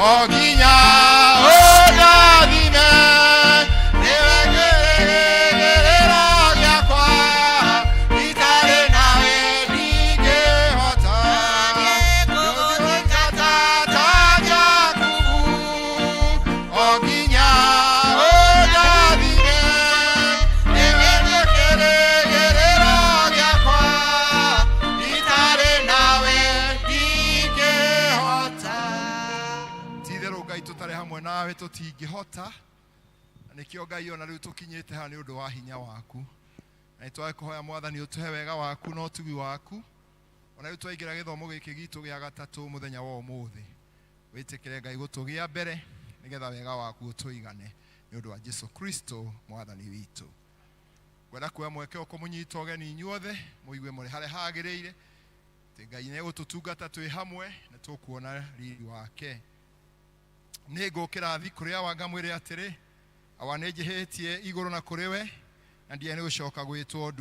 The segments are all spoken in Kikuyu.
O nginya ũndathime, nĩwe kĩĩrĩgĩrĩro gĩakwa, itarĩ nawe ndingĩhota. Ngũgũtungata ta Jakubu, o nginya ũndathime, nĩwe kĩĩrĩgĩrĩro gĩakwa, itarĩ nawe ndingĩhota. Ti-itherũ Ngai tũtarĩ hamwe nawe tũtingĩhota, na nĩkĩo Ngai ona rĩu tũkinyĩte haha nĩ ũndũ wa hinya waku. Na nĩ twakũhoya Mwathani ũtũhe wega waku na ũtugi waku, ona rĩu twaingĩra gĩthomo gĩkĩ gitũ gĩa gatatũ mũthenya wa ũmũthĩ. Wĩtĩkĩre Ngai gũtũgĩa mbere nĩgetha wega waku ũtũigane nĩ ũndũ wa Jesu Kristo Mwathani witũ. Ngwenda kuoya mweke ũyũ kũmũnyita ũgeni inyuothe mũigue mũrĩ harĩa hagĩrĩire, atĩ Ngai nĩ egũtũtungata twĩ hamwe na tũkuona riri wake. Nĩ ngũkĩra thi kũrĩ awa ngamwĩre atĩrĩ, awa nĩ njĩhĩtie igũrũ na kũrĩ we, na ndiagĩrĩire nĩ gũcoka gwĩtwo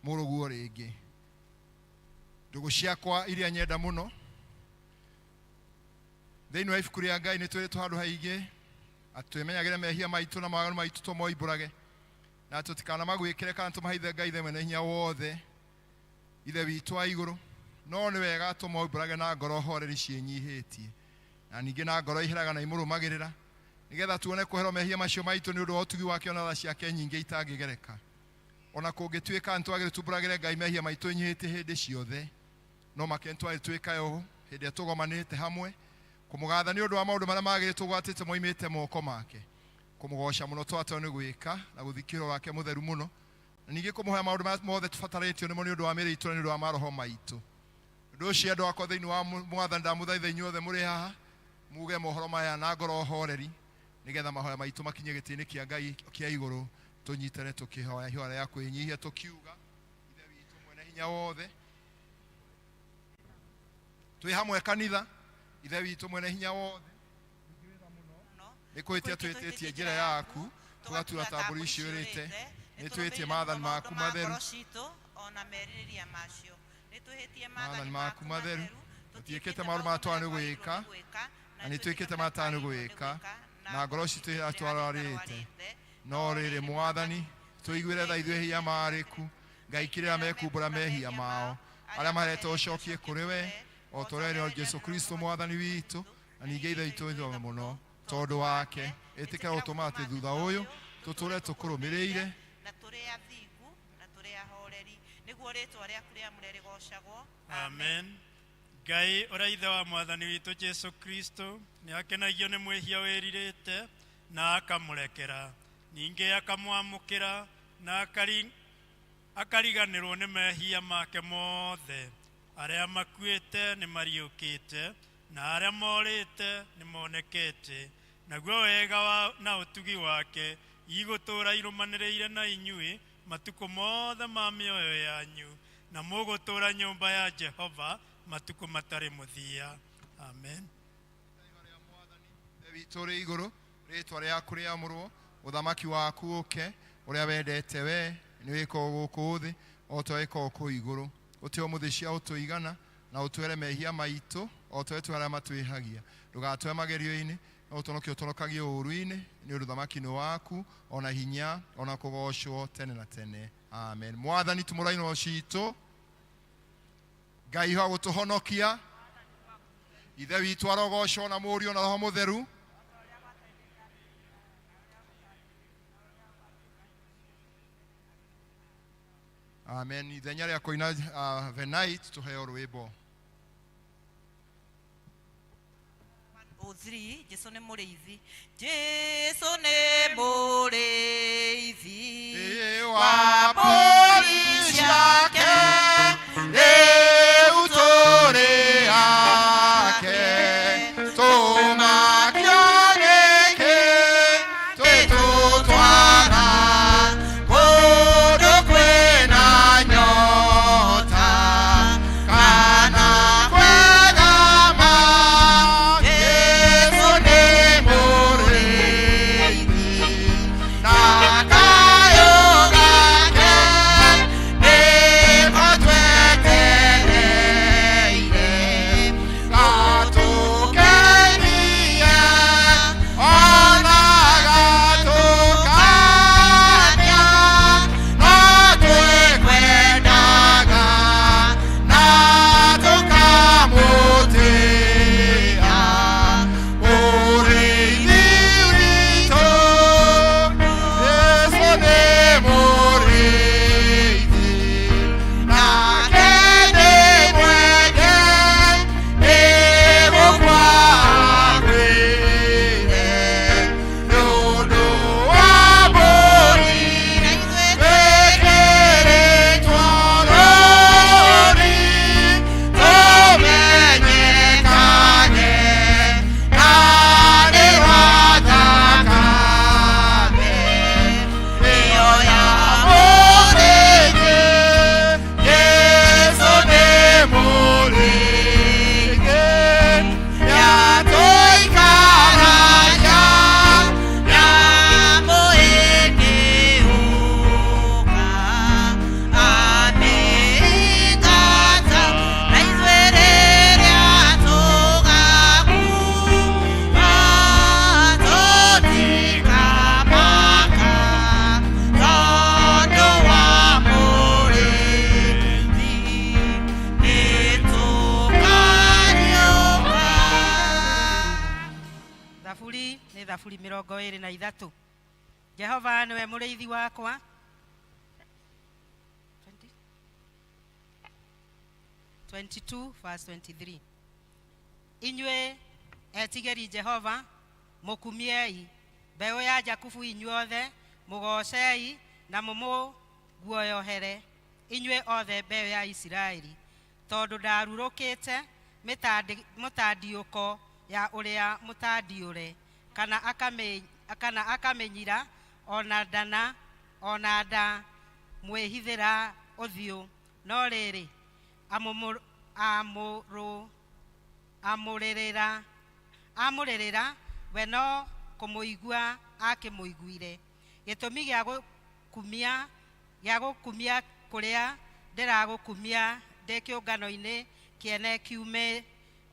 mũrũguo rĩngĩ. Ndũgũ ciakwa iria nyenda mũno, thĩinĩ wa ibuku rĩa Ngai nĩ twĩrĩtwo handũ haingĩ atĩ twĩmenyagĩre mehia maitũ na mawaganu maitũ tũmoimbũrage, na tũtikanamagwĩkĩre kana tũmahithe Ngai Ithe mwene hinya wothe, Ithe witũ wa igũrũ. No nĩ wega tũmoimbũrage na ngoro horeri ciĩnyihĩtie, na ningĩ na ngoro iheraga na imũrũmagĩrĩra, nĩgetha tuone kũherwo mehia macio maitũ nĩ ũndũ wa ũtugi wake ona tha ciake nyingĩ itangĩgereka. Ona kũngĩtuĩka nĩ twagĩrĩirwo tumbũragĩre Ngai mehia maitũ ĩnyihĩtie hĩndĩ ciothe, no makĩria nĩ twagĩrĩirwo twĩkae ũũ hĩndĩ ĩrĩa tũgomanĩte hamwe, kũmũgatha nĩ ũndũ wa maũndũ marĩa magĩrĩru tũgwatĩte moimĩte moko make, kũmũgoca mũno twateo nĩ gwĩka na gũthikĩrwo wake mũtheru mũno, na ningĩ kũmũhoya maũndũ marĩa mothe tũbatarĩtio nĩmo nĩ ũndũ wa mĩĩrĩ itũ na nĩ ũndũ wa maroho maitũ. Ũndũ ũcio andũ akwa thĩinĩ wa Mwathani ndamũthaitha inyuothe mũrĩ haha muge mohoro maya na ngoro horeri, nĩgetha mahoya maitũ makinye gĩtĩ-inĩ kĩa Ngai kĩa igũrũ, tũnyitane tũkĩhoya ihoya rĩa kwĩnyihia tũkiuga, Ithe witũ mwene hinya wothe, twĩ hamwe kanitha, Ithe witũ mwene hinya wothe, nĩ kwĩtia twĩtĩtie njĩra yaku, tũgatura ta mbũri iciũrĩte, nĩ twĩtie maathani maku matheru, ona merirĩria macio. Nĩ twĩhĩtie maathani maku matheru, tũtiĩkĩte maũndũ marĩa twagĩrĩirwo nĩ gwĩka, na nĩ twĩkĩte marĩa twagĩrĩirwo nĩ gwĩka, na ngoro citũ ĩrĩa twararĩte. No rĩrĩ, Mwathani, tũiguĩre tha ithuĩ ehia marĩku, Ngai kĩrĩra mekumbũra mehia mao, arĩa mahetwo ũcokie kũrĩ we, o ta ũrĩa ĩrĩ Jesu Kristo Mwathani witũ, na ningĩ Ithe witũ ithome mũno tondũ wake, ĩtĩkĩra gũtũma atĩ thutha ũyũ tũtũre tũkũrũmĩrĩire, na tũrĩ athingu na tũrĩ ahoreri, nĩguo rĩtwa rĩaku rĩamũre rĩgocagwo. Amen. Ngai ũrĩa Ithe wa Mwathani witũ Jesu Kristo nĩ akenagio nĩ mwĩhia wĩrirĩte na akamũrekera, ningĩ akamwamũkĩra na akariganĩrwo nĩ mehia make mothe. Arĩa makuĩte nĩ mariũkĩte, na arĩa morĩte nĩ monekete. Naguo wega na ũtugi wake igũtũũra irũmanĩrĩire na inyuĩ matukũ mothe ma mĩoyo yanyu, na mũgũtũũra nyũmba ya Jehova matukũ matarĩ mũthia. Amen. Ithe witũ ũrĩ igũrũ, rĩĩtwa rĩaku rĩamũrwo, ũthamaki waku ũke, ũrĩa wendete we nĩ wĩkwo gũkũ thĩ o ta wĩkwo kũu igũrũ. Ũtũhe ũmũthĩ cia ũtũigana, na ũtwere mehia maitũ o ta ũrĩa tũhe arĩa matwĩhagia. Ndũgatũhe magerio-inĩ, no ũtũhonokie ũtũhonokagie ũũru-inĩ, nĩ ũndũ ũthamaki nĩ waku, o na hinya, o na kũgoocwo tene na tene. Amen. Mwathani tumũra ino citũ, Ngai wa gũtũhonokia, Ithe witũ arogocwo na Mũriũ na Roho Mũtheru. Amen. Ithenya rĩa kũina Venite tũheo rwĩmbo. 103, Jesu nĩ mũrĩithi. Jesu nĩ mũrĩithi wa mbũri ciake, rĩu tũrĩ ake, tũmakio nĩkĩ twĩtũtwara kũndũ kwĩna nyota kana kwega ma. Jesu nĩ mũrĩithi na kayũ gake. Thaburi nĩ Thaburi 23. Jehova nĩwe mũrĩithi wakwa. 22 verse 23. Inyuĩ etigĩri Jehova, mũkumiei. Mbeũ ya Jakubu inyuothe, mũgoocei na mũmũguoyohere, inyuĩ othe mbeũ ya Isiraeli. Tondũ ndarurũkĩte mũtandiũko ya ũrĩa mũtandiũre, kana kana akamĩnyira, ona ndana ona nda mwĩhithĩra ũthiũ. No rĩrĩ, amũrĩrĩra amũrĩrĩra, we no kũmũigua akĩmũiguire. Gĩtũmi gĩa gũkumia gĩa gũkumia kũrĩa ndĩragũkumia ndĩ kĩũngano-inĩ kĩene kiume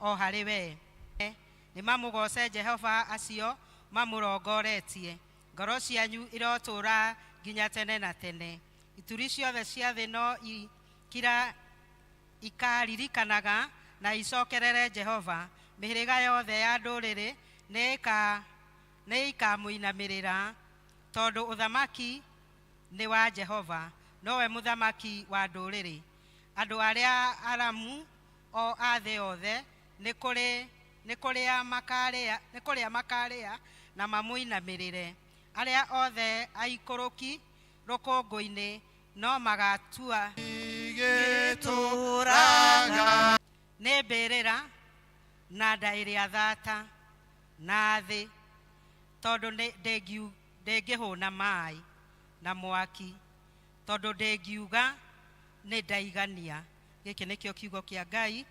o harĩ we. Nĩ mamũgooce Jehova acio mamũrongoretie. Ngoro cianyu irotũũra nginya tene na tene. Ituri ciothe cia thĩ no ikira ikaririkanaga na icokerere Jehova. Mĩhĩrĩga yothe ya ndũrĩrĩ nĩ ikamũinamĩrĩra, tondũ ũthamaki nĩ wa Jehova, nowe mũthamaki wa ndũrĩrĩ. Andũ arĩa aramu o a thĩ yothe nĩ kũrĩa makarĩa nĩ kũrĩa makarĩa na mamũinamĩrĩre. Arĩa othe aikũrũki rũkũngũ-inĩ no magatua Gĩtũraga nĩ mbĩrĩra na nda ĩrĩa thata na thĩ, tondũ ndĩngĩhũna maĩ na mwaki, tondũ ndĩngiuga nĩ ndaigania. Gĩkĩ nĩkĩo kiugo kĩa Ngai.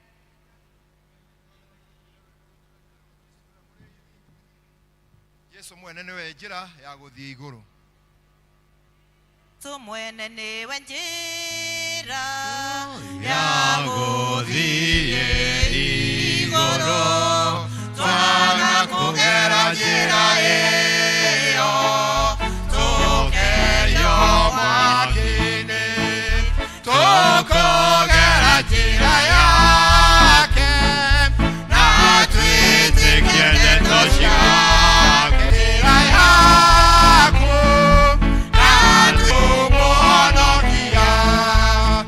Jesu mwene nĩwe njĩra ya gũthiĩ igũrũ. Tu mwene nĩwe njĩra ya gũthiĩ igũrũ, twaga kũgera njĩra ĩyo, tũkerio mwaki-inĩ, tũkũgera njĩra yake, na twĩtĩkie ndeto ciake. Njĩra yaku, na tũmũhonokia.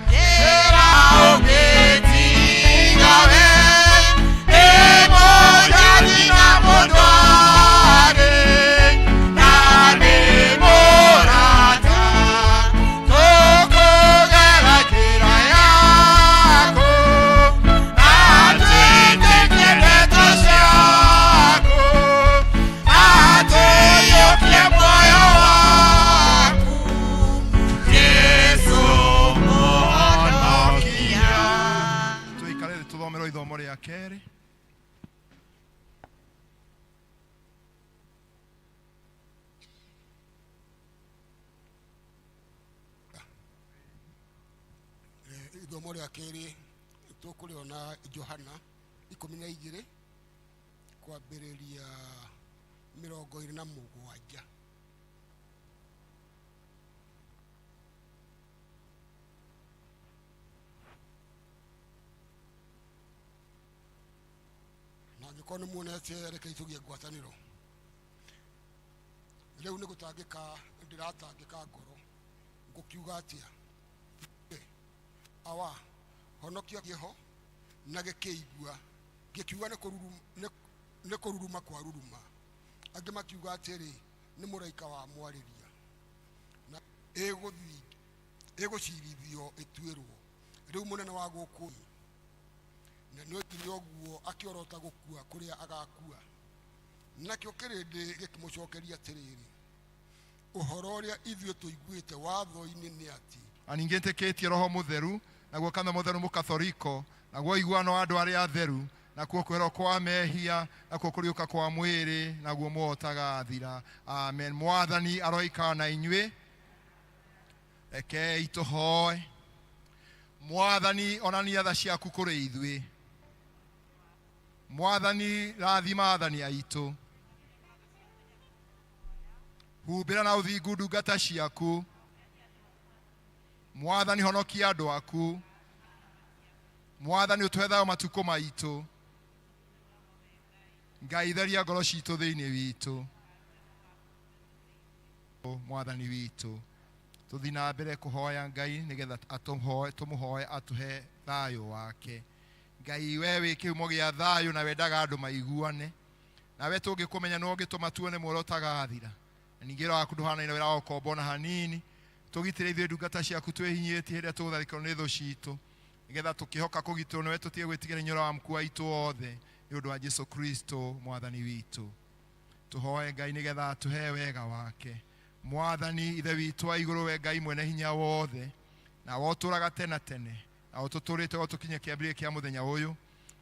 Njĩra ũngĩtiga we, nĩ mũnjathi na mũndwari, na nĩ mũrata. Tũkũgera njĩra yaku, na twĩtĩkie ndeto ciaku, na tũiyũkie muoyo waku, Jesu mũhonokia. Tũikare thĩ tũthomerwo ithomo rĩa kerĩ. Ithomo rĩa kerĩ tũkũrĩona Johana 12 kwambĩrĩria 27. Na angĩkorwo nĩ muonete, rekei tũgĩe ngwatanĩro. Rĩu nĩ gũtangĩka ndĩratangĩka ngoro, ngũkiuga atĩa? Awa, honokia ho. Na gĩkĩigua gĩkiuga nĩ kũruruma kwa ruruma. Angĩ makiuga atĩrĩ, nĩ mũraika wa mwarĩria. Na ĩgũcirithio ĩtuĩrwo rĩu mũnene wa gũkũ. Na nĩ oigire ũguo akĩorota gũkua kũrĩa agakua. Nakĩo kĩrĩndĩ gĩkĩmũcokeria atĩrĩrĩ, ũhoro ũrĩa ithuĩ tũiguĩte watho-inĩ nĩ atĩ Na ningĩ ntĩkĩtie Roho Mũtheru, naguo kanitha mũtheru mũkathoriko, naguo ũiguano wa andũ arĩa atheru, nakuo kwĩrwo kwa mehia, nakuo kũriũka kwa mwĩrĩ, naguo muoyo ũtagathira. Amen. Mwathani aroikara na inyuĩ. Rekei tũhoe. Mwathani, onania tha ciaku kũrĩ ithuĩ. Mwathani, rathima athani aitũ. Humbĩra na ũthingu ndungata ciaku. Mwathani, honokia andũ aku. Mwathani, ũtũhe thayũ matukũ maitũ. Ngai theria ngoro citũ thĩinĩ witũ. Mwathani witũ, tũthiĩ na mbere kũhoya Ngai nĩgetha atũhoe, tũmũhoe atũhe thayũ wake. Ngai we wĩ kĩhumo gĩa thayũ na wendaga andũ maiguane, nawe tũngĩkũmenya no ũngĩtũma tuone muoro ũtagathira. Na ningĩ wĩra waku ndũhanaine wĩra wa ũkombo na hanini. Tũgitĩre ithuĩ ndungata ciaku twĩhinyĩtie hĩndĩ ĩrĩa tũgũtharĩkĩrwo nĩ thũ citũ, nĩgetha tũkĩhoka kũgitĩrwo nĩwe tũtige gwĩtigĩra inyora wa mkuu waitũ wothe, nĩ ũndũ wa Jesu Kristo mwathani witũ. Tũhoe Ngai nĩgetha atũhe wega wake. Mwathani Ithe witũ wa igũrũ, we Ngai mwene hinya wothe, nawe ũtũũraga tene tene, na ũtũtũrĩte o tũkinye kĩambĩrĩria kĩa mũthenya ũyũ,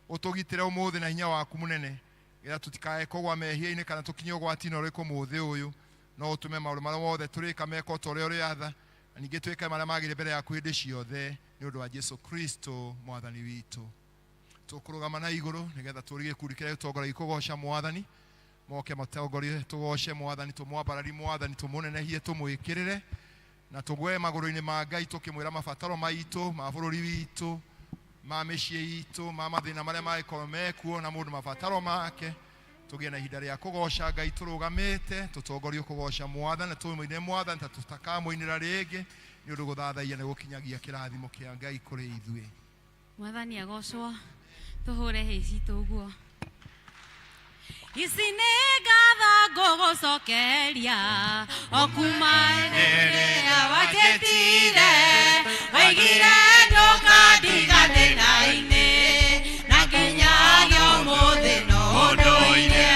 ũtũgitĩre ũmũthĩ na hinya waku mũnene, nĩgetha tũtikae kũgwa mehia-inĩ kana tũkinye ũgwati-inĩ ũrĩkũ mũthĩ ũyũ. No ũtũme maũndũ marĩa mothe tũrĩka mekwo ta ũrĩa ũrĩatha, na ningĩ twĩke marĩa magĩrĩire mbere yaku hĩndĩ ciothe, nĩ ũndũ wa Jesu Kristo mwathani witũ. Tũkũrũgama na igũrũ nĩgetha tũrie gĩkundi kĩrĩa gĩtongoragia kũgoca mwathani, moke matongorie tũgoce mwathani, tũmwambarari mwathani, tũmũnenehie, tũmwĩkĩrĩre, na tũgwe magũrũ-inĩ ma Ngai tũkĩmwĩra mabataro maitũ ma bũrũri witũ, ma mĩciĩ itũ, ma mathĩna marĩa mangĩkorwo mekuo, na mũndũ mabataro make. Tũgĩe na ihinda rĩa kũgoca Ngai tũrũgamĩte, tũtongorio kũgoca mwathani, na tũmũine mwathani ta tũtakamũinĩra rĩngĩ, nĩ ũndũ gũthathaiya nĩ gũkinyagia kĩrathimo kĩa Ngai kũrĩ ithuĩ. Mwathani agocwo, tũhũre hĩ citũ ũguo. Ici nĩ ngatho ngũgũcokeria o kuma rĩrĩa wanjĩtire, waigire ndũkandiga thĩna-inĩ, na nginyagia ũmũthĩ no ũndũire.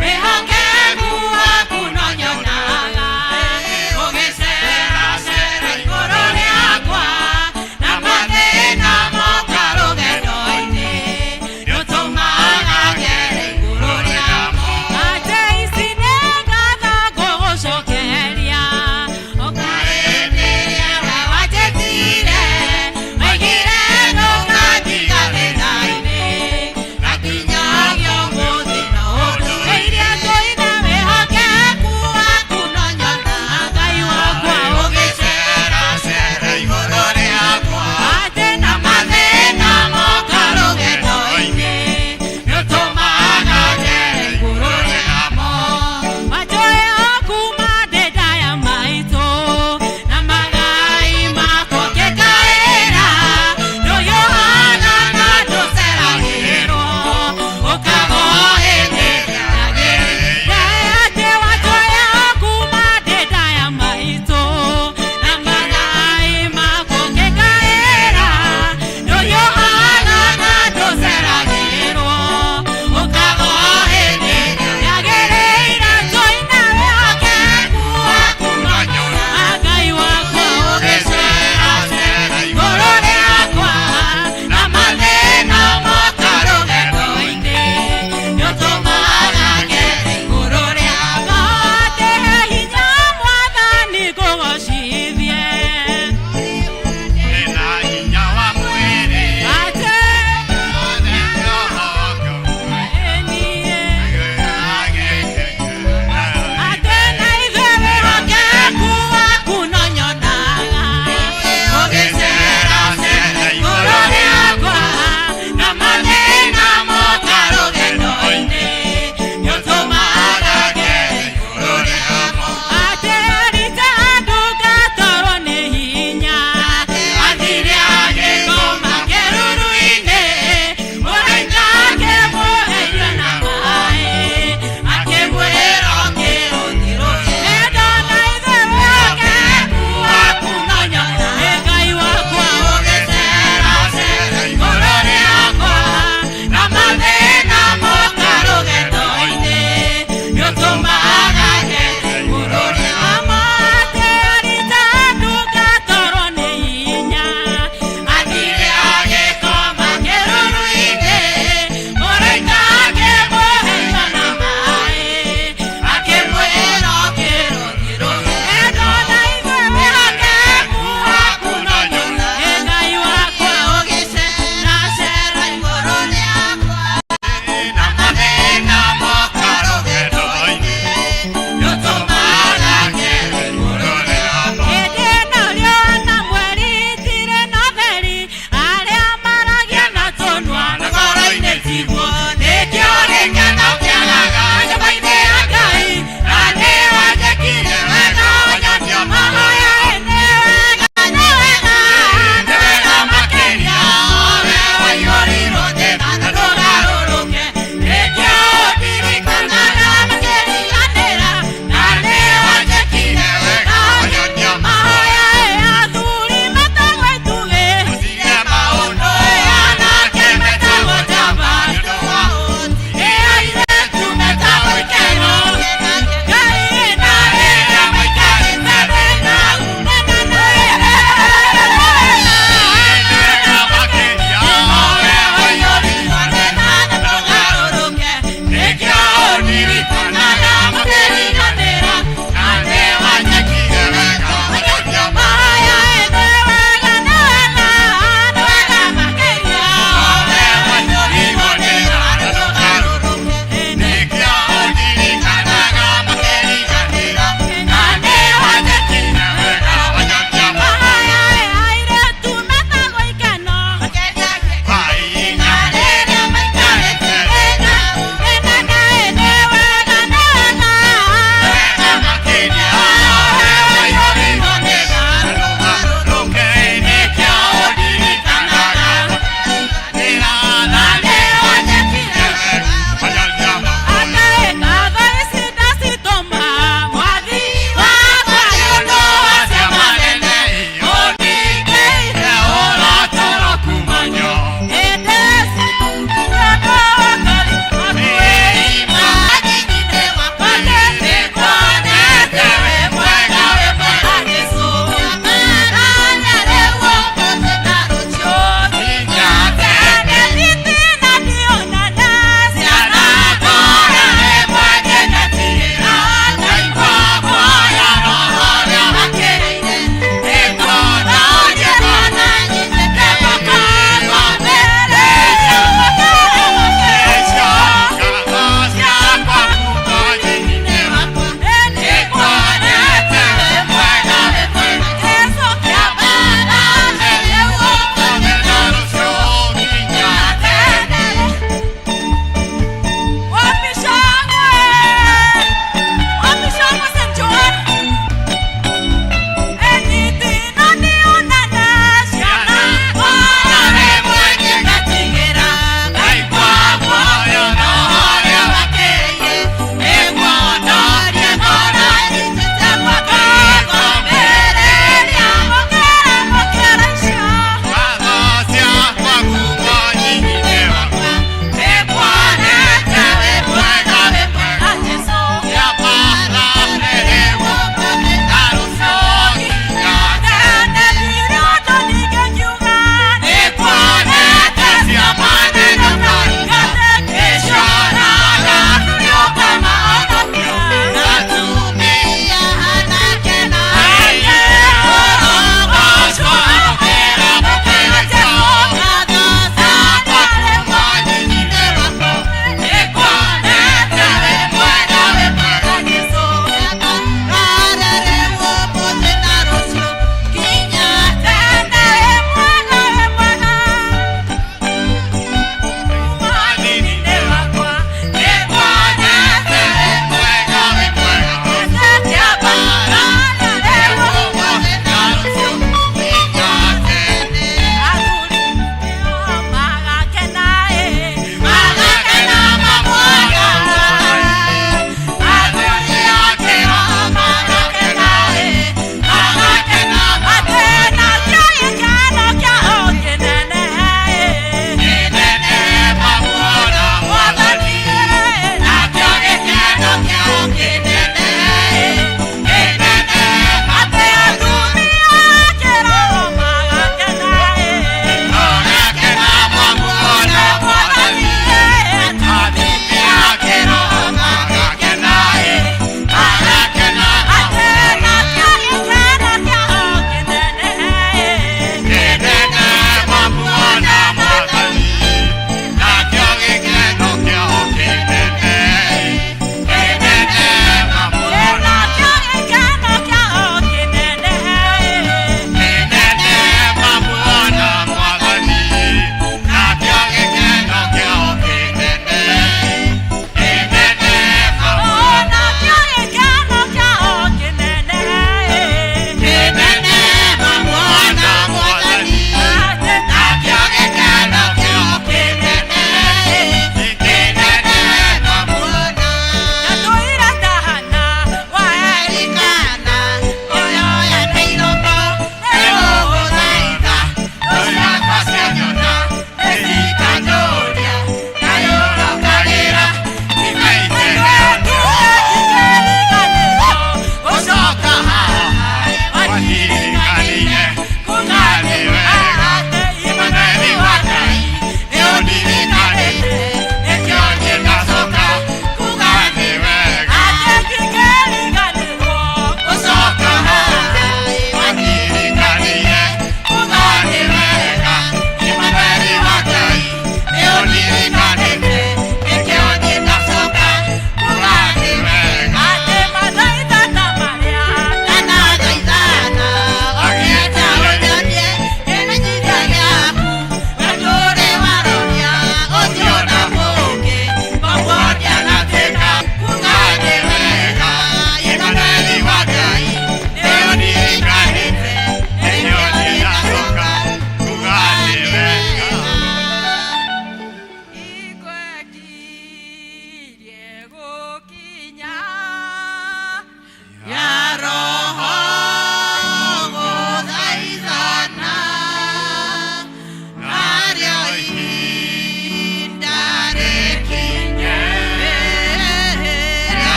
Wĩhokeku waku no nyonaga ũgĩceracera igũrũ rĩakwa, na mathĩna moka rũgendo-inĩ nĩũtũmaga ngere igũrũ rĩamo. Atĩ ici nĩ ngatho ngũgũcokeria o hĩndĩ ĩrĩa wanjĩtire, waigire ndũkandiga thĩna-inĩ, na nginyagia ũmũthĩ no ũndũire.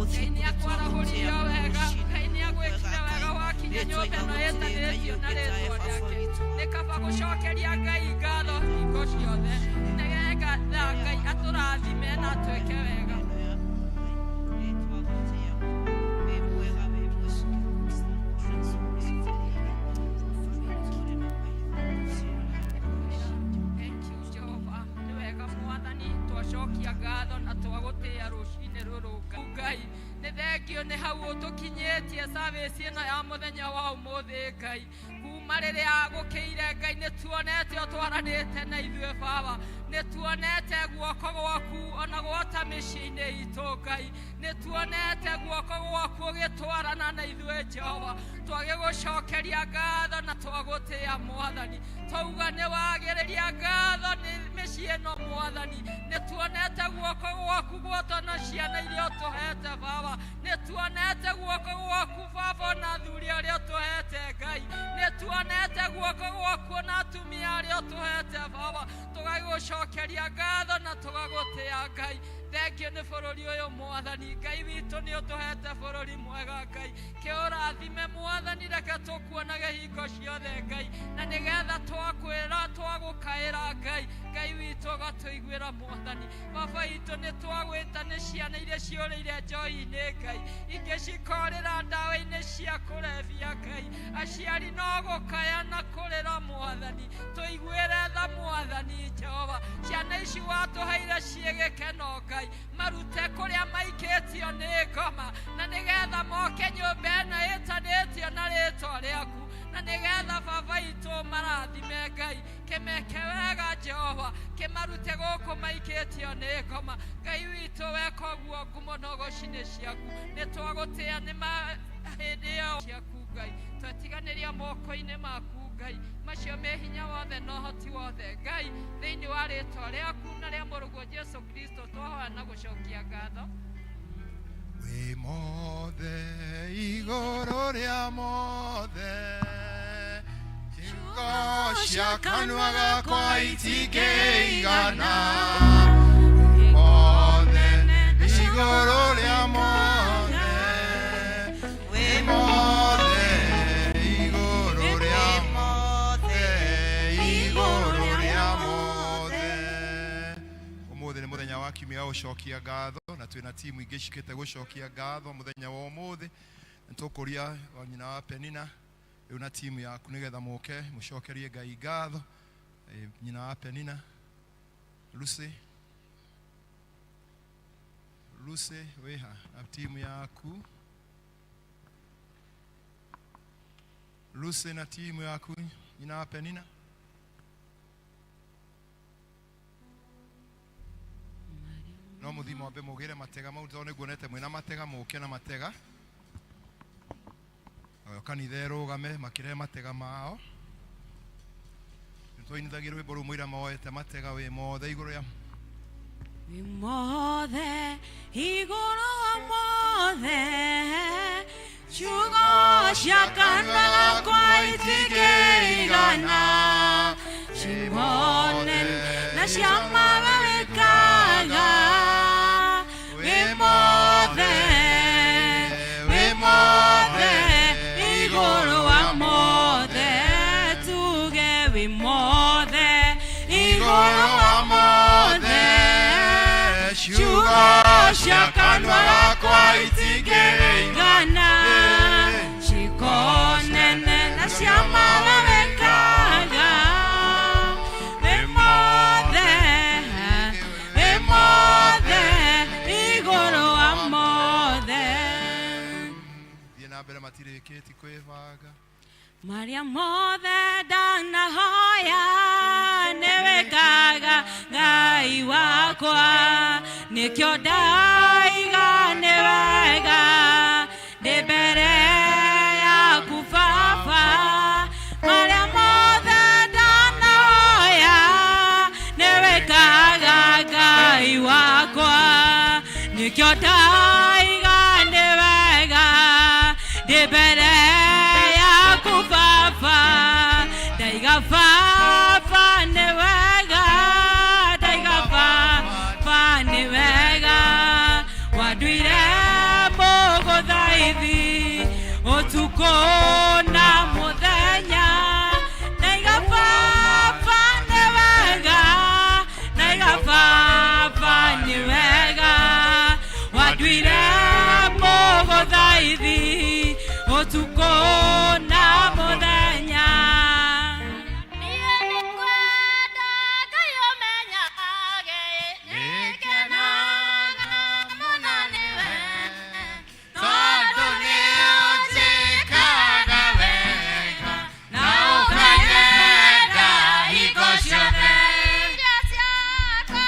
Ngai nĩ akwarahũrire wega, Ngai nĩ agwĩkire wega wakinya nyũmba ĩno ĩtanĩtio na rĩtwa rĩake. Nĩ kaba gũcokeria Ngai ngatho hingo ciothe, nĩgetha Ngai atũrathime na atwĩke wega. Thank you, Jehova. Nĩ wega Mwathani, twacokia ngatho na twagũtĩĩa rũcinĩ rũrũ Ngai. Nĩ thengio nĩ hau ũtũkinyĩtie service ĩno ya mũthenya wa ũmũthĩ Ngai. Kuma rĩrĩa gũkĩire Ngai, nĩ tuonete ũtwaranĩte na ithuĩ Baba, nĩ tuonete guoko gwaku ona gwota mĩciĩ-inĩ itũ Ngai, nĩ tuonete guoko gwaku ũgĩtwarana na ithuĩ Jehova. Twagĩgũcokeria ngatho na twagũtĩĩa Mwathani, twauga nĩ wagĩrĩria ngatho nĩ mĩciĩ ĩno Mwathani. Nĩ tuonete guoko gwaku gwota na ciana iria ũtũhete Baba, nĩ tuonete guoko gwaku Baba ona athuri arĩa ũtũhete Ngai, nĩ tuonete guoko gwaku ona atumia arĩa ũtũhete Baba. Tũgagũcokeria ngatho na tũgagũtĩĩa Ngai. Thengio nĩ bũrũri ũyũ Mwathani. Ngai witũ, nĩ ũtũhete bũrũri mwega Ngai, kĩũrathime Mwathani, reke tũkuonage hingo ciothe Ngai, na nĩgetha twakwĩra twagũkaĩra Ngai, Ngai witũ ũgatũiguĩra Mwathani. Baba witũ, nĩ twagwĩta nĩ ciana iria ciũrĩire njohi-inĩ Ngai, ingĩ cikorĩra ndawa-inĩ cia kũrebia Ngai, aciari no gũkaya na kũrĩra Mwathani, tũiguĩre tha Mwathani Jehova. Ciana ici watũheire ciĩ gĩkeno Ngai, marute kũrĩa maikĩtio nĩ ngoma, na nĩgetha moke nyũmba ĩno ĩtanĩtio na rĩtwa rĩaku, na nĩgetha Baba witũ marathime Ngai, kĩmeke wega Jehova, kĩmarute gũkũ maikĩtio nĩ ngoma. Ngai witũ, weka ũguo, ngumo na ũgoci nĩ ciaku. Nĩ twagũtĩĩa nĩ hĩndĩ ĩyo ciaku Ngai, twetiganĩria moko-inĩ maku Ngai macio me hinya wothe na ũhoti wothe Ngai. Thĩinĩ wa rĩtwa rĩaku na rĩa mũrũguo Jesu Kristo twahoya na gũcokia ngatho. Wĩ mothe igũrũ rĩa mothe, ciugo cia kanua gakwa itingĩigana. Wĩ mothe igũrũ rĩa mothe, wĩ mothe igũrũ rĩa mothe, igũrũ rĩa mothe. Ũmũthĩ nĩ mũthenya wa kiumia wa gũcokia ngatho, na twĩna timu ingĩ cikĩte gũcokia ngatho mũthenya wa ũmũthĩ. Nĩ tũkũria wa nyina wa Penina rĩu na timu yaku nĩgetha mũke mũcokerie Ngai ngatho. Nyina wa Penina, Lucy, Lucy wĩha na timu yaku? Lucy na timu yaku, nyina wa Penina. No mũthiĩ mwambe mũgĩre matega mau, tondũ nĩnguonete mwĩna matega, mũke na matega. Nayo kanitha ĩrũgame makĩrehe matega mao. Nĩtwainithagia rwĩmbo rũu mũira moete matega, wĩ mothe igũrũ rĩa Wĩ mothe igũrũ wa mothe, ciugo cia kanua gakwa itingĩigana, ciugo nene na ciama wĩkaga. Wĩ mothe, wĩ mothe igũrũ wa mothe, tuge wĩ mothe igũrũ wa mothe, ciugo cia kanua gakwa itingĩigana, ciĩko nene na ciama wĩkaga. Wĩ mothe, wĩ mothe igũrũ wa mothe. Thiĩ na mbere, matirĩkĩti kwĩbanga. Marĩa mothe ndanahoya nĩwĩkaga Ngai wakwa, nĩkĩo ndaiga nĩ wega ndĩ mbere yaku Baba. Marĩa mothe ndanahoya nĩwĩkaga Ngai wakwa, nĩkĩo ndaiga nĩ wega ndĩ mbere yaku Baba. Ndaiga Baba nĩ wega, ndaiga Baba nĩ wega, wanduire. Mũgũthaithi ũtukũ na mũthenya, naiga baba nĩ wega, naiga baba nĩ wega, wanduire mũgũthaithi ũtukũ na mũthenya. Niĩ nĩngwenda Ngai ũmenyage, nĩngenaga mũno nĩwe, tondũ nĩũnjĩkaga wega na ũkanyenda hingo ciothe. Irio ciakwa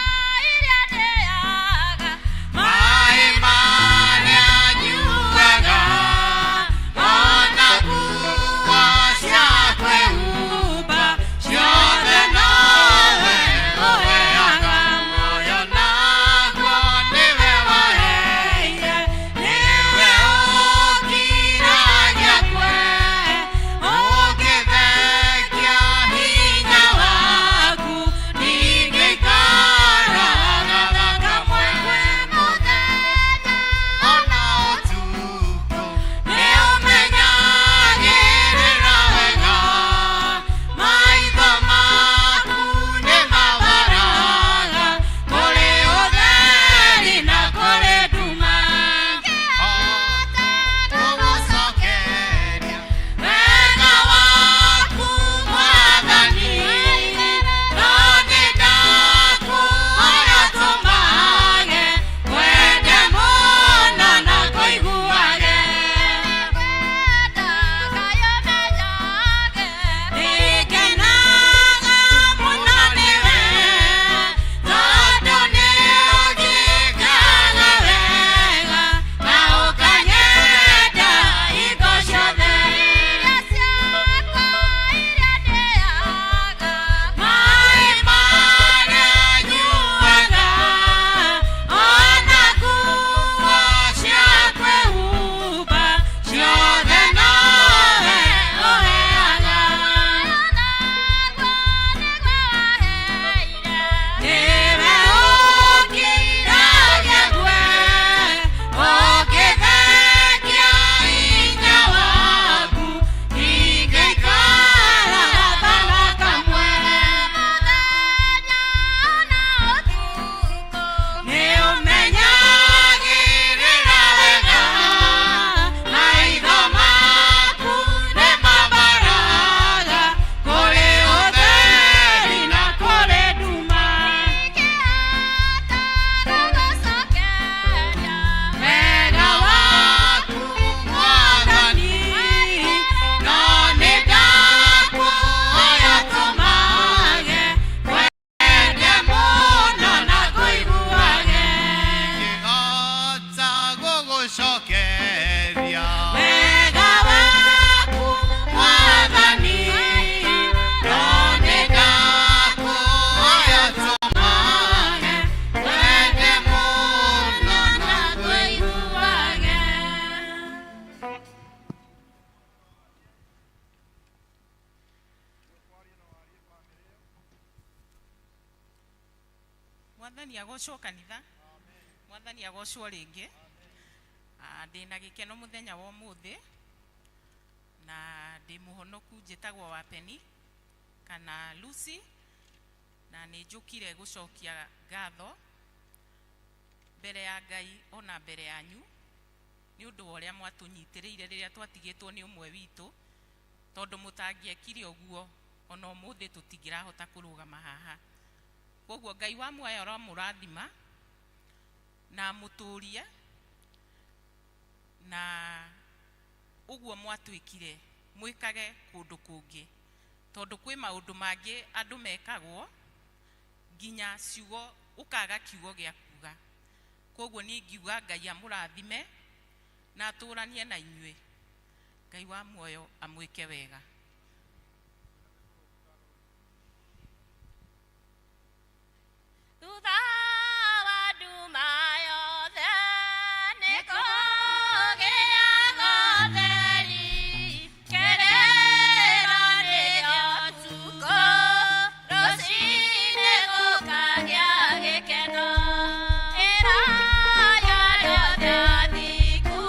iria ndĩaga, maĩ marĩa nyuaga, ona nguo cia kwĩhumba, ciothe nowe ũheaga. Muoyo naguo nĩwe waheire, nĩwe ũkiragia kwe, ũngĩthengia hinya waku, ndingĩikara kamwe. Mũthenya ona ũtukũ nĩũmenyagĩrĩra wega, maitho maku nĩ mabaraga kũrĩ ũtheri na kũrĩ nduma. Gũgũcokeria wega waku Mwathani, no nĩ ndakũhoya tũmage wende mũno na kũiguage. Nĩngwenda Ngai ũmenyage, Nĩngenaga mũno nĩwe, tondũ nĩũnjĩkaga wega na ũkanyenda hingo ciothe. Irio ciakwa iria ndĩaga, Maĩ marĩa nyuaga, ona nguo cia kwĩhumba, ciothe nowe ũheaga. Naguo nĩguo waheire, Nĩwe ũkiragia kwe, ũngĩthengia hinya waku, ndingĩikara thana kamwe. Mũthenya ona ũtukũ, Nĩũmenyagĩrĩra wega, maitho maku nĩ mabaraga kũrĩ ũtheri na kũrĩ nduma. Ingĩhota gũgũcokeria Wega waku Mwathani, no nĩ ndakũhoya tũmage wende mũno na kũiguage. Ngĩhota gũgũcokeria Wega waku Mwathani, no nĩ ndakũhoya tũmage wende mũno na kũiguage. Mwathani agocwo kanitha, Mwathani agocwo rĩngĩ. Ndĩna gĩkeno mũthenya wa ũmũthĩ na ndĩ mũhonoku. Njĩtagwo Wapeni kana Lucy, na nĩ njũkire gũcokia ngatho mbere ya Ngai ona mbere yanyu nĩ ũndũ wa ũrĩa mwatũnyitĩrĩire rĩrĩa twatigĩtwo nĩ ũmwe witũ, tondũ mũtangĩekire ũguo, ona ũmũthĩ tũtingĩrahota kũrũgama haha. Koguo Ngai wa muoyo aromũrathima na mũtũrie na ũguo mwatwĩkire mwĩkage kũndũ kũngĩ, tondũ kwĩ maũndũ mangĩ andũ mekagwo nginya ciugo ũkaga kiugo gĩa kuga. Koguo niĩ ingiuga Ngai amũrathime na atũranie na inyuĩ. Ngai wa muoyo amwĩke wega. Thutha wa nduma yothe nĩkũgĩaga ũtheri, kĩrĩro nĩrĩo ũtukũ, rũciinĩ gũkagĩa gĩkeno. Ĩra arĩa othe athingu.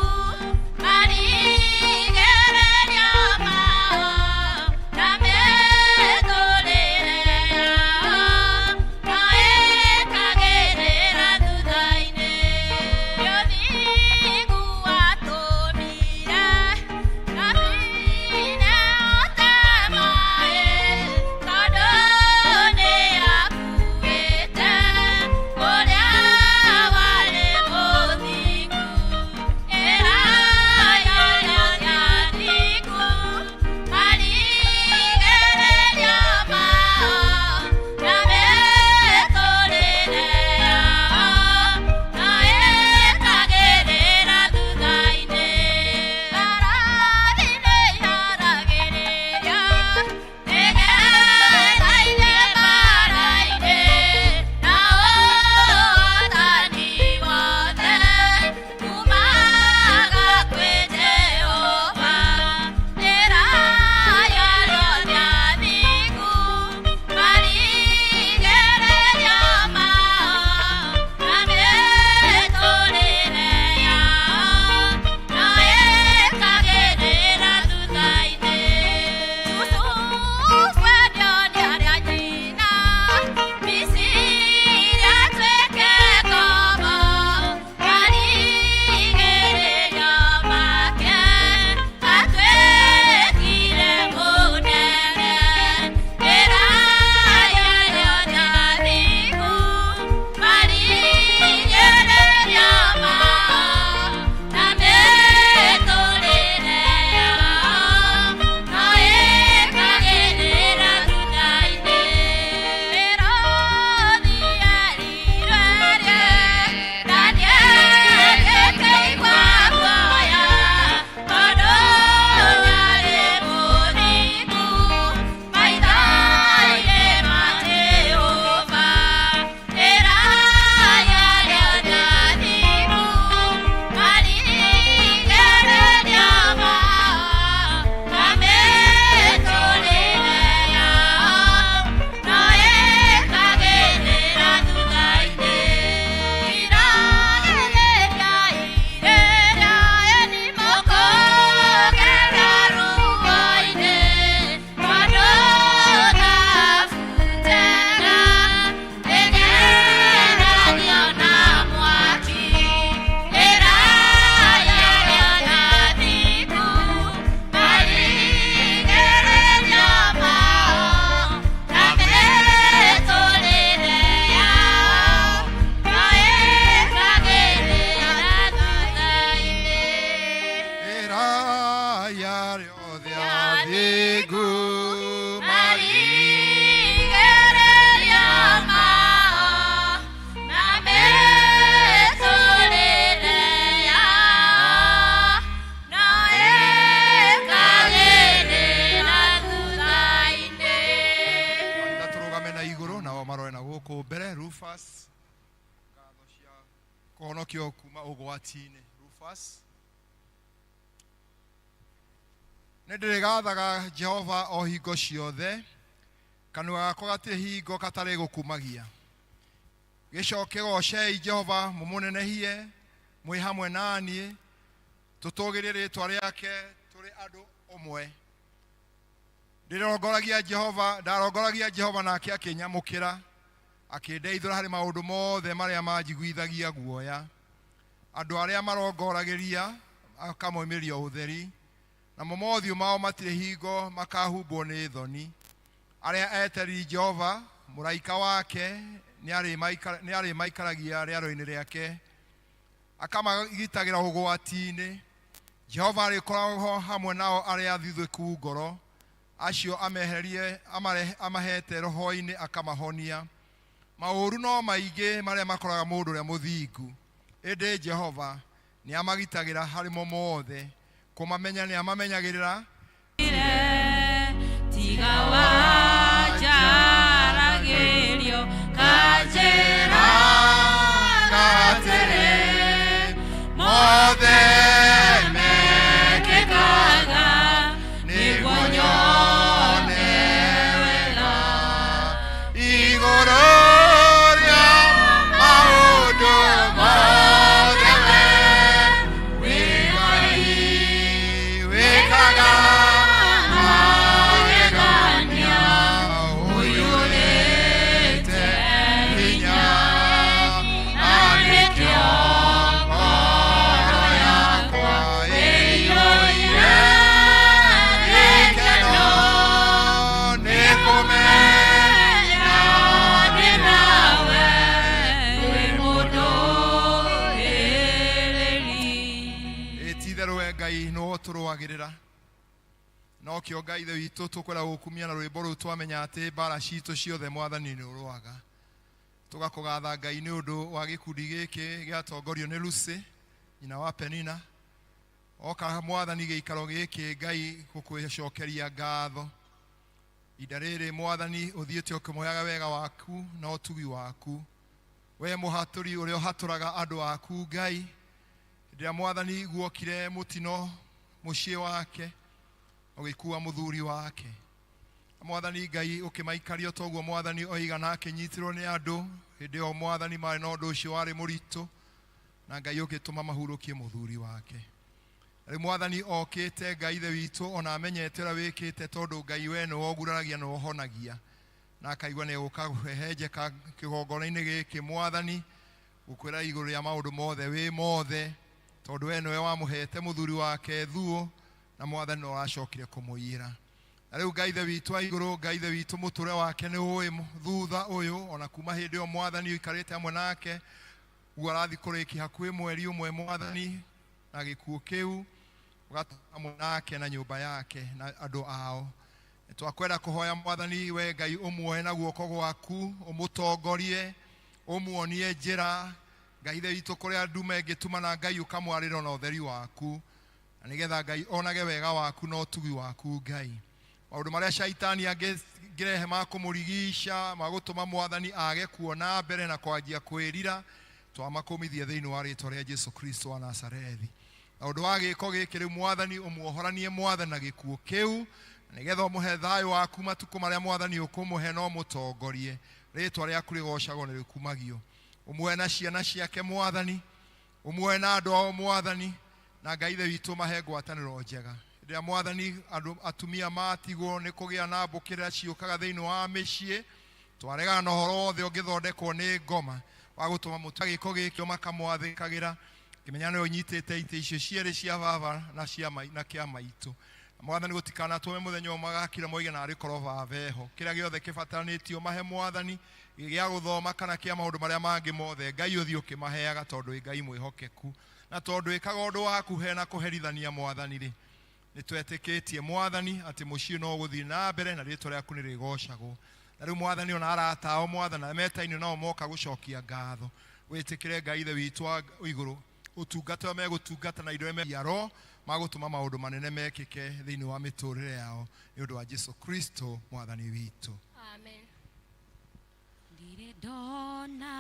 Kũhonokio kuma ũgwati-inĩ. Rufus. Nĩ ndĩrĩgathaga Jehova o hingo ciothe, kanua gakwa gatirĩ hingo gatarĩ gũkumagia. Gĩcoke gocei Jehova mũmũnenehie mwĩ hamwe na niĩ, tũtũgĩrie rĩtwa rĩake tũrĩ andũ ũmwe. Ndĩrongoragia Jehova, ndarongoragia Jehova nake akĩnyamũkĩra, akĩndeithũra harĩ maũndũ mothe marĩa manjiguithagia guoya. Andũ arĩa marongoragĩria akamoimĩria ũtheri, namo mothiũ mao matirĩ hingo makahumbwo nĩ thoni. Arĩa etereri Jehova, mũraika wake nĩ arĩmaikaragia rĩaro-inĩ rĩake, akamagitagĩra ũgwati-inĩ. Jehova arĩkoragwo hamwe nao arĩa athuthĩku ngoro, acio ameherie amahete roho-inĩ akamahonia. Maũru no maingĩ marĩa makoraga mũndũ ũrĩa mũthingu, ĩndĩ Jehova nĩ amagitagĩra harĩ mo mothe. Kũmamenya nĩ amamenyagĩrĩra. Tiga wanjaragĩrio kanjĩra atĩrĩ, mothe mekĩkaga nĩguo nyone wega igũrũ rĩa maũndũ mothe. Wĩ Ngai wĩkaga magegania, ũiyũrĩte hinya, na nĩkĩo ngoro yakwa ĩiyũire gĩkeno nĩ kũmenya ndĩ nawe wĩ mũndũrĩrĩri. Ĩ ti-itherũ we Ngai nĩwe ũtũrũagĩrĩra, nokĩo Ngai Ithe witũ tũkwenda gũkumia na rwĩmbo rũu, twamenya atĩ mbara citũ ciothe Mwathani nĩ ũrũaga. Tũgakũgatha Ngai nĩ ũndũ wa gĩkundi gĩkĩ gĩatongorio nĩ Lucy nyina wa Penina, oka Mwathani gĩikaro gĩkĩ Ngai gũkwĩcokeria ngatho. Ihinda rĩrĩ Mwathani ũthiĩte ũkĩmoyaga wega waku na ũtugi waku, we mũhatũri ũrĩa ũhatũraga andũ aku Ngai. Hĩndĩ ĩrĩa Mwathani guokire mũtino mũciĩ wake ũgĩkua mũthuri wake, Mwathani Ngai ũkĩmaikaria toguo Mwathani oiga, na akĩnyitirwo nĩ andũ hĩndĩ ĩyo Mwathani marĩ na ũndũ ũcio warĩ mũritũ, na Ngai ũgĩtũma mahurũkie mũthuri wake. Rĩu Mwathani okĩte Ngai Ithe witũ ona amenyete ũrĩa wĩkĩte, tondũ Ngai we nĩwe ũguraragia nĩwe ũhonagia, na akaigua nĩ egũka kũhehenjeka kĩgongona-inĩ gĩkĩ Mwathani gũkwĩra igũrũ rĩa maũndũ mothe wĩ mothe, tondũ we nĩwe wamũhete mũthuri wake thuo, na Mwathani no aracokire kũmũiyĩra. Na rĩu Ngai Ithe witũ wa igũrũ, Ngai Ithe witũ, mũtũre wake nĩ ũĩ thutha ũyũ, ona kuma hĩndĩ ĩyo Mwathani ũikarĩte hamwe nake ũguo arathiĩ kũrĩkia hakuhĩ mweri ũmwe Mwathani na gĩkuũ kĩu, ũgatũra hamwe nake na nyũmba yake na andũ ao. Twakwenda kũhoya Mwathani we Ngai ũmuoe na guoko gwaku, ũmũtongorie, ũmuonie njĩra Ngai Ithe witũ kũrĩa nduma ĩngĩtumana, Ngai ũkamwarĩra na ũtheri waku, na nĩgetha Ngai onage wega waku na ũtugi waku. Ngai, maũndũ marĩa caitani angĩrehe ma kũmũrigica, ma gũtũma Mwathani age kuona mbere na kwanjia kwĩrira, twamakũmithia thĩinĩ wa rĩtwa rĩa Jesu Kristo wa Nazarethi. Na ũndũ wa gĩko gĩkĩ rĩu Mwathani ũmuohoranie Mwathani na gĩkuũ kĩu, nĩgetha ũmũhe thayũ waku matukũ marĩa Mwathani ũkũmũhe, no mũtongorie. Rĩtwa rĩaku rĩgocagwo na rĩkumagio. Ũmuoe na ciana ciake Mwathani, ũmuoe na andũ ao Mwathani, na Ngai Ithe witũ mahe ngwatanĩro njega. Hĩndĩ ĩrĩa Mwathani andũ atumia matigwo nĩ kũgĩa na mbũkĩrĩra ciũkaga thĩinĩ wa mĩciĩ, twaregana na ũhoro wothe ũngĩthondekwo nĩ ngoma wa gũtũma mũtu gĩko gĩkĩ makamwathĩkagĩra, kĩmenya nĩwe ũnyitĩte itĩ icio cierĩ cia baba na cia na kĩa maitũ. Mwathani gũtikanatũme mũthenya ũmwe magakira moige narĩ korwo baba eho. Kĩrĩa gĩothe kĩbataranĩtio mahe Mwathani, gĩa gũthoma kana kĩa maũndũ marĩa mangĩ mothe, Ngai ũthiĩ ũkĩmaheaga, tondũ wĩ Ngai mwĩhokeku, na tondũ ĩkaga ũndũ waku hena kũherithania Mwathani rĩ, nĩ twetĩkĩtie Mwathani atĩ mũciĩ no ũgũthiĩ na mbere na rĩtwa rĩaku nĩ rĩgocagwo. Na rĩu Mwathani ona arata ao Mwathani arĩa metainio nao moka gũcokia ngatho, wĩtĩkĩre Ngai Ithe witũ wa igũrũ ũtungata ũrĩa megũtungata na indo iria megiaro magũtũma maũndũ manene mekĩke thĩinĩ wa mĩtũrĩre yao, nĩ ũndũ wa Jesu Kristo Mwathani witũ. Amen. Ndirĩ. Ndona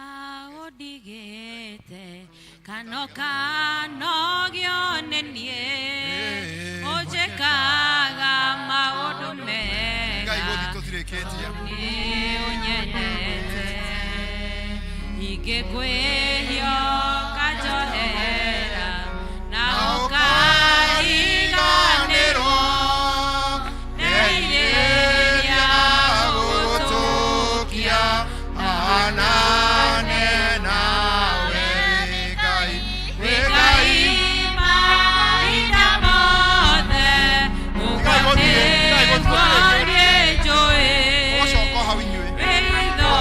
ũndigĩte kano kanogio nĩ niĩ ũnjĩkaga maũndũ Ngai mega gũthi tũtirĩkĩtie. Nĩ ũnyendete ingĩkwĩhia ũkanjohera na ũkariganĩrwo ndeithĩrĩria gũtũkia hanane nawe Ngai wĩ Ngai. Mahinda mothe Ngai gũtirĩ, Ngai gũtirĩ. nĩ njũĩ Mũgũcoka o hau inyuĩ. ritho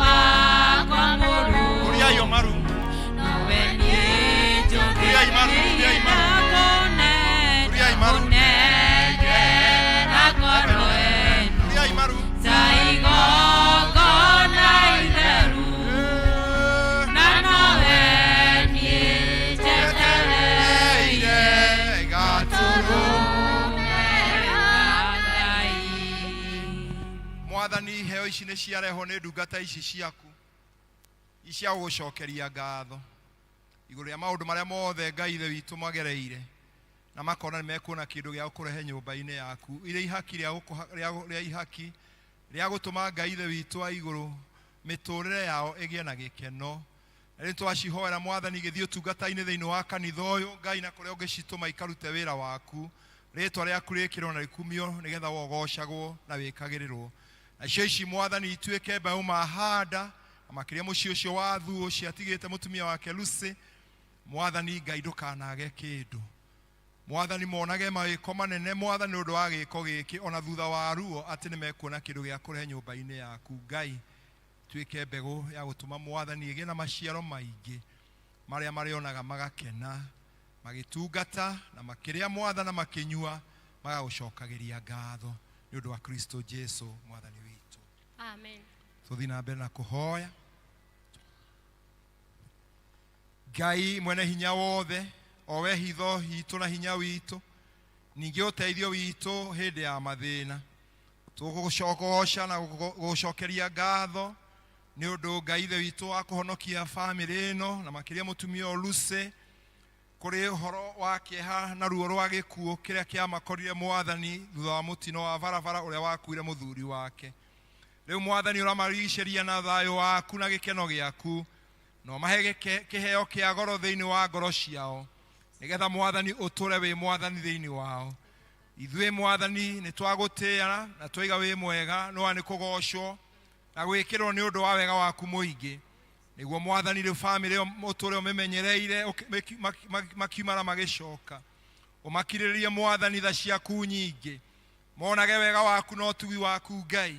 wakwa mũru Turiai o maru. nowe niĩ Turiai maru, turiai maru. Turiai maru. kũnengera ngoro ĩno Turiai maru. ta igongona itheru na nowe niĩ njetereire Eire gatũrũme. Ngai. Mwathani, iheo ici nĩ ciarehwo nĩ ndungata ici ciaku cia gũgũcokeria ngatho igũrũ rĩa maũndũ marĩa mothe Ngai ithe witũ magereire na makona nĩ mekuona kĩndũ gĩa gũkũrehe nyũmba-inĩ yaku irĩ ihaki rĩa rĩa ihaki rĩa gũtũma Ngai ithe witũ wa igũrũ mĩtũrĩre yao ĩgĩe na gĩkeno. Na rĩu twacihoera Mwathani gĩthiĩ ũtungata-inĩ thĩinĩ wa kanitha ũyũ Ngai na kũrĩa ũngĩcitũma ikarute wĩra waku, rĩtwa rĩaku rĩkĩrwo na rĩkumio nĩgetha wogocagwo na wĩkagĩrĩrwo. Nacio ici Mwathani ituĩke mbeũ mahanda na makĩria mũciĩ ũcio wa thuo ũcio atigĩte mũtumia wake Lucy. Mwathani Ngai ndũkanage kĩndũ. Mwathani monage mawĩko manene Mwathani nĩ ũndũ wa gĩko gĩkĩ ona thutha wa ruo atĩ nĩ mekuona kĩndũ gĩa kũrehe nyũmba-inĩ yaku. Ngai tuĩke mbegũ ya gũtũma Mwathani ĩgĩe na maciaro maingĩ marĩa marĩonaga magakena magĩtungata na makĩrĩa Mwathana makĩnyua magagũcokagĩria ngatho nĩ ũndũ wa Kristo Jesu Mwathani witũ. Amen. Tũthiĩ na mbere na kũhoya. Ngai mwene hinya wothe, o we hitho hitũ na hinya witũ, ningĩ ũteithio witũ hĩndĩ ya mathĩna, tũgũcogoca na gũgũcokeria ngatho nĩ ũndũ Ngai ithe witũ wa kũhonokia bamĩrĩ ĩno na makĩria mũtumia ũyũ Lucy kũrĩ ũhoro wa kĩeha na ruo rwa gĩkuũ kĩrĩa kĩamakorire Mwathani thutha wa mũtino wa barabara ũrĩa wakuire mũthuri wake. Rĩu Mwathani ũramarigicĩria na thayũ waku na gĩkeno gĩaku na ũmahe kĩheo kĩa goro thĩinĩ wa ngoro ciao nĩgetha Mwathani ũtũre wĩ Mwathani thĩinĩ wao. Ithuĩ Mwathani nĩ twagũtĩĩa na twaiga wĩ mwega nĩwa nĩ kũgocwo na gwĩkĩrwo nĩ ũndũ wa wega waku mũingĩ nĩguo Mwathani rĩu bamĩrĩ ĩyo ũtũre ũmĩmenyereire makiuma na magĩcoka ũmakirĩrĩrie Mwathani tha ciaku nyingĩ monage wega waku na ũtugi waku Ngai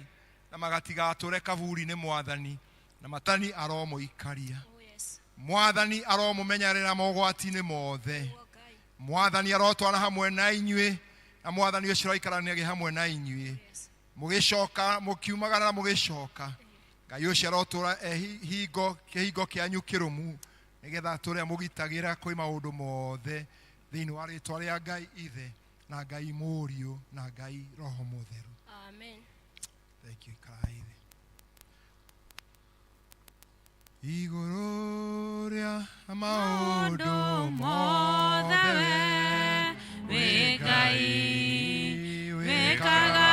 na magatigatũre kaburi-inĩ Mwathani na matani aromũikaria. Oh yes. Mwathani aromũmenyerera mogwati-inĩ mothe. Oh Ngai. Mwathani arotwara hamwe na inyuĩ na Mwathani ũcio aroikaranagia hamwe na inyuĩ Yes. mũgĩcoka mũkiumagara na mũgĩcoka. Ngai ũcio arotũra hingo kĩhingo kĩanyu kĩrũmu nĩgetha atũre amũgitagĩra kwĩ maũndũ mothe thĩinĩ wa rĩtwa rĩa Ngai Ithe na Ngai Mũriũ na Ngai Roho Mũtheru. Amen. Thank you, ikarai thĩ. Igũrũ rĩa maũndũ mothe wĩ wĩ Ngai wĩkaga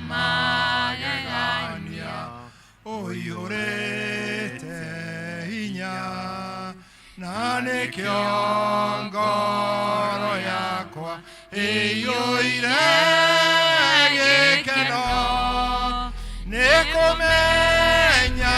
magegania ũiyũrĩte hinya na nĩkĩo ngoro yakwa ĩiyũire gĩkeno nĩ kũmenya